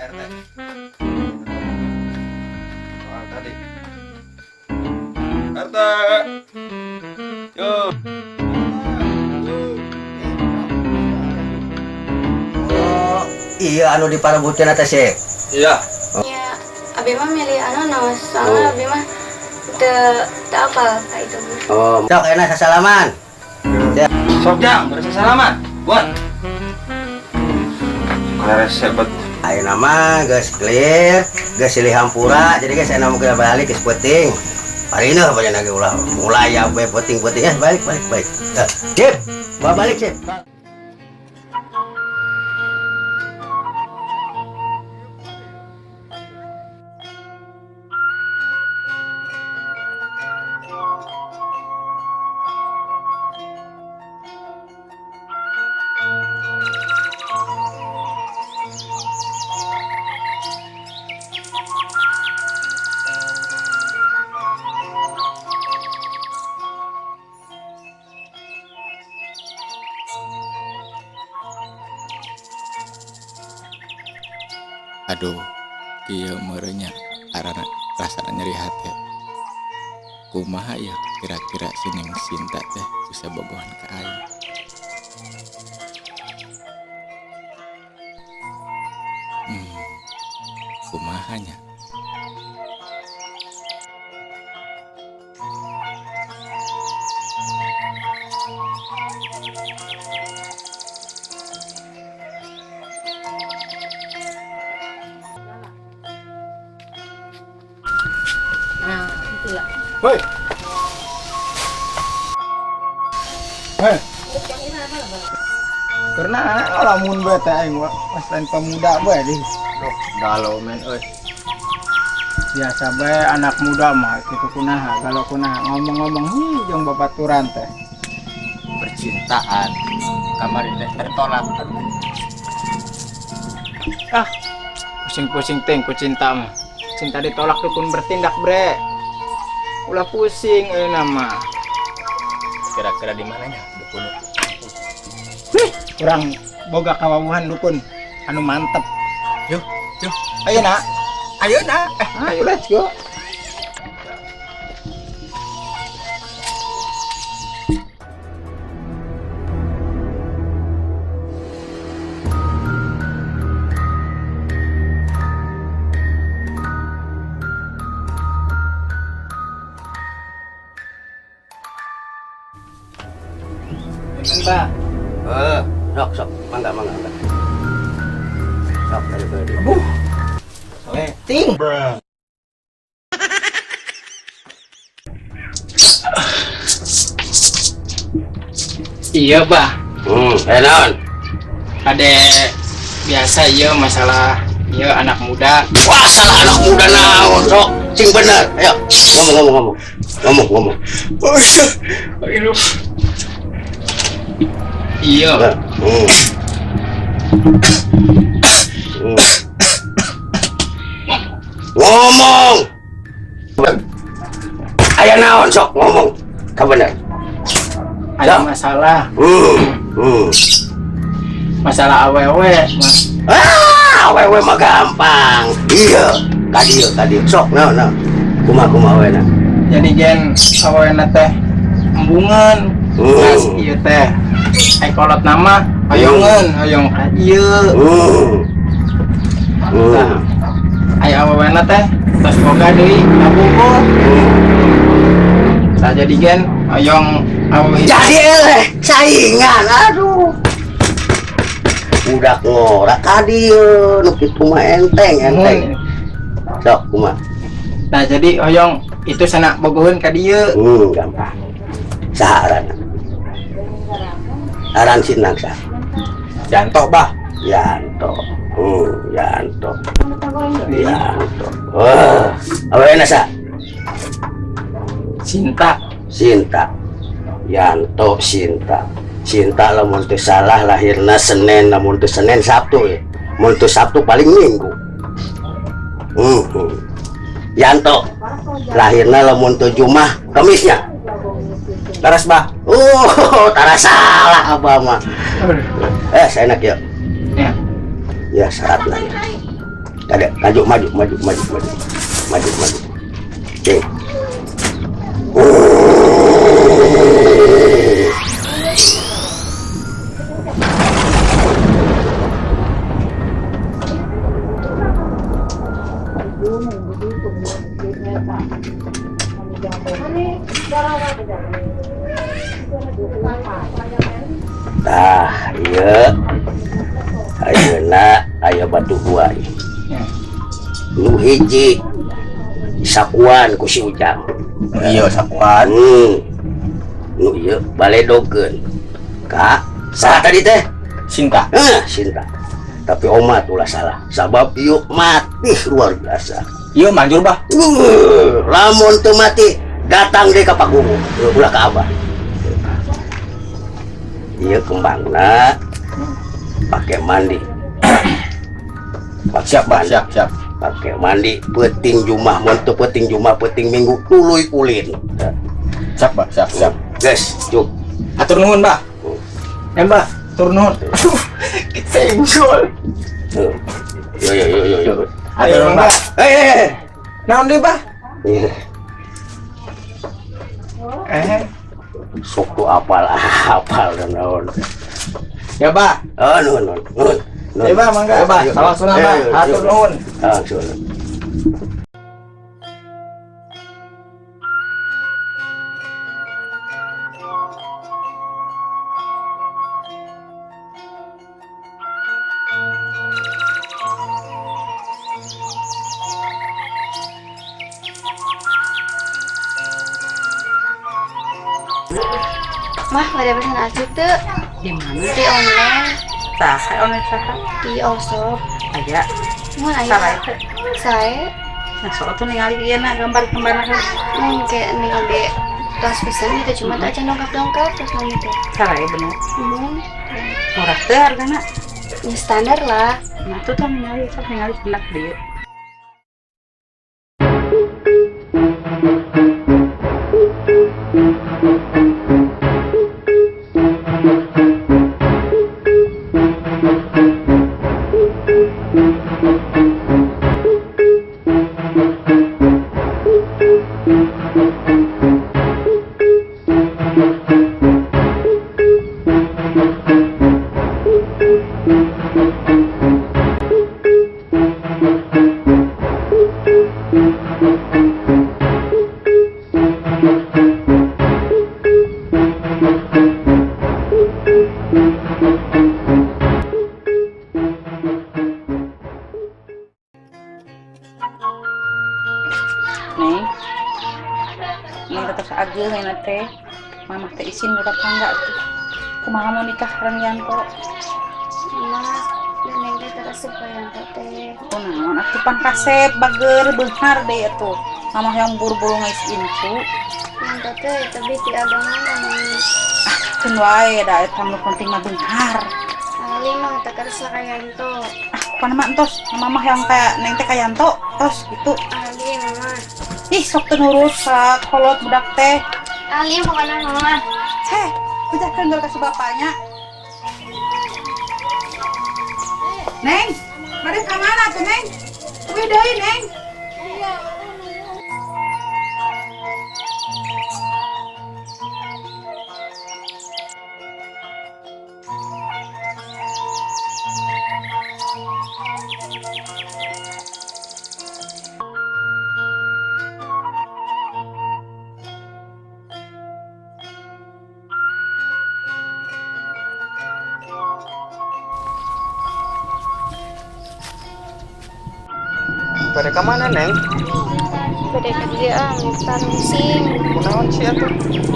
RT. Soal tadi. RT. Yo. Oh, iya, anu di parebutkeun teh sih. Iya. Ya, abi mah milih anu naos, soalnya abi mah teu teu apal ka itu. Oh, sok enak sasalaman. Sok jang, beres salaman. Buat. Kalau bet. Ayeuna mah geus clear, geus silih hampura, jadi geus enak mungkin balik geus penting. Parina banyak lagi ulah mulai ya be penting-penting ya balik balik balik. Sip, bawa balik sip. Aduh, kieu meureun nya arana rasana nyeri hate. Kumaha ya kira-kira si Neng Sinta teh bisa bogohan ka aing? Kumaha nya? Nah, itulah. Woi. Hei. Karena lamun bae teh aing was lain pemuda bae di. Duh, galau men euy. Biasa bae anak muda mah kitu kunaha, galau kunaha ngomong-ngomong hi jeung babaturan teh. Percintaan kamari teh tertolak. Ah, pusing-pusing teh ku cinta mah. Cinta ditolak dukun bertindak, bre. Ulah pusing euy nama. Kira-kira di mananya dukun? Wih, kurang boga kawawuhan dukun anu mantep. Yuk, yuk. Ayo nak. Ayo nak. Ayo let's go. Mbak. Sok sok, mangga mangga mangga. Sok dari dari. Ting. Iya, Bah. Naon? Ade biasa iya masalah iya anak muda. Wah, salah anak muda naon sok. Sing bener. Ayo, ngomong ngomong ngomong. Ngomong ngomong. Oh, iya. Iya. Ngomong. Aya naon sok ngomong. Ka bener. Ada masalah. Masalah awewe, Mas. Ah, awewe mah gampang. Iya, ka dieu ka dieu. Sok naon naon. Kumaha kumaha awena? Jadi gen awena teh embungan. Mas ieu teh ai kolot nama hoyongeun, hoyong ka ieu. Nah, ai awewena teh tos boga deui kabukur. Tah jadi gen hoyong awewe. Jadi eleh saingan, aduh. Budak ngora ka dieu nu kitu mah enteng enteng. Sok kumaha? Nah, jadi hoyong itu sana bogoheun ka dieu. Gampang. Saha aranna? Aran sinang sah? Yanto, Bah. Yanto. Yanto. Yanto. Wah, awena sa? Sinta. Sinta. Yanto Sinta. Sinta lamun teu salah lahirna Senin, lamun teu Senin Sabtu ya. Mun teu Sabtu paling Minggu. Yanto lahirna lamun teu Jumat, Kamisnya. Taras, Bah. Tara salah abah mah. Saya enak ya. Ya. Ya, syaratna ya. Ada, maju, maju, maju, maju, maju. Maju, maju. Cing. Tah, iya. Ayeuna aya batu dua ieu. Nu hiji sakuan ku si Ujang. Iya, sakuan. Nu ieu baledogeun. Ka, saha tadi teh? Sinta. Heh, Sinta. Tapi omat ulah salah. Sabab ieu mati luar biasa. Iya, manjur, Bah. Lamun teu mati datang deui ka Pak Guru, ulah ka Abah. Ieu kembangna pake mandi. Pake Siap, Bah, mandi. siap, siap. Pake mandi peuting Jumat, mun teu peuting Jumat, peuting Minggu tuluy ulin. Siap, Bah, siap, siap. Geus, cuk. Atur nuhun, Bah. Ya, Bah, atur nuhun. Aduh, senggol. Tuh. Yo yo yo yo yo. Atur nuhun, Bah. Eh, eh, eh. Naon deui, Bah? Iya. Eh, Sok tuh apal apal dan naon. Ya, Bah. Oh, nuhun, nuhun, nuhun. Ya, Bah, mangga. Ya, Bah, salah sunah, Bah. Atur nuhun. Ah, sudah. Mah, pada pesan nasi tuh Di mana? di online, Tah, online saha? Di olshop. Aya. Mun aya. Salah teh. Sae. Nah, soal tuh ningali ieu na gambar-gambar. Mun kayak ningali tos pesan gitu, cuma tak aja dongkap-dongkap terus nang gitu. Salah ya bener. Mun Murah teh hargana. Ya standar lah. Nah, tuh tuh ningali sok ningali benak dieu. Nih. Neng tetep ageng enak teh. Mamah teh isin udah tangga tuh. Kumaha mau nikah sareng Yanto? Mah, dan neng teh terus ka Yanto teh. Kunaon atuh pan kasep bager beunghar deui atuh. Mamah yang buru-buru ngais incu. Yanto teh tapi ti agama mah. Ah, keun wae da eta nu penting mah beunghar. Ali mah teu kersa ka Yanto. Ah, pan mah entos mamah yang kayak neng teh ka Yanto tos gitu. Ali mama. Ih, sok teu nurut ka kolot budak teh. Ali pokoknya mama. Heh, udah kan ka si bapaknya. Neng, bade ka mana tuh, Neng? Uih deui, Neng. Pada ke mana, Neng? Bade ka dieu ah, minta pusing. Kunaon sih atuh?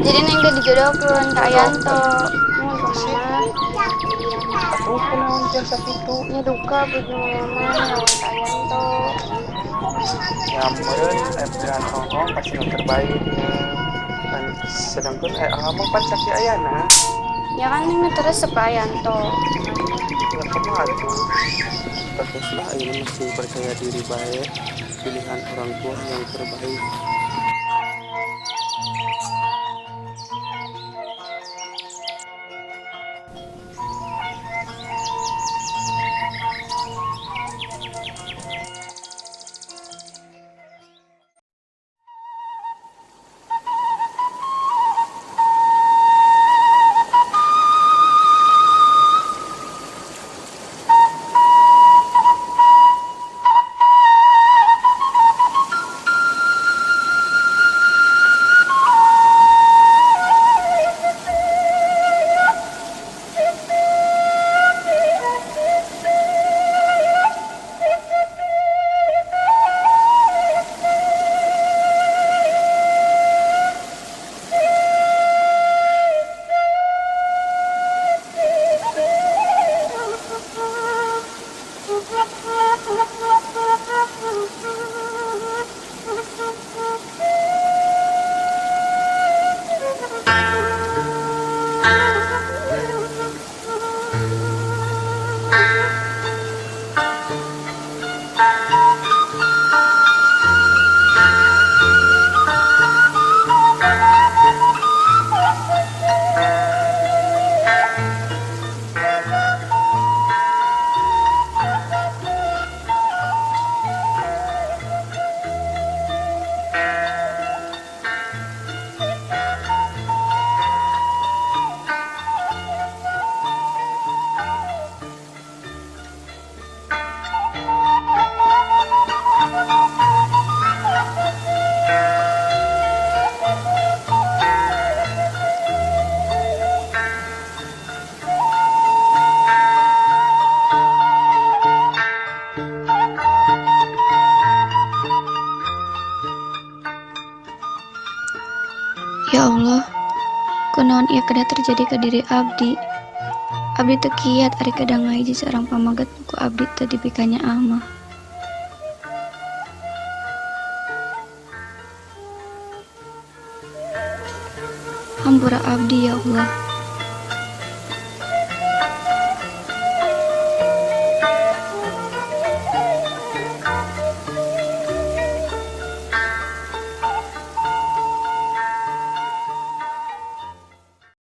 Jadi neng teh dijodohkeun ka Yanto. Mun ka mama. Atuh kunaon jasa kitu? Nya duka bagi mama ngelawan ka Yanto. Ya meureun pilihan hongkong pasti nu terbaik, Neng. Kan sedangkan mah pan saksi ayana. Ya kan neng terus sepa Yanto. Ya kumaha atuh? Terus lah ini mesti percaya diri baik, pilihan orang tua yang terbaik. Ya Allah, kunaon ieu kedah terjadi ka diri abdi. Abdi teu kiat ari kedah ngahiji seorang pamaget ku abdi teu dipikanya amah. Hampura abdi ya Allah.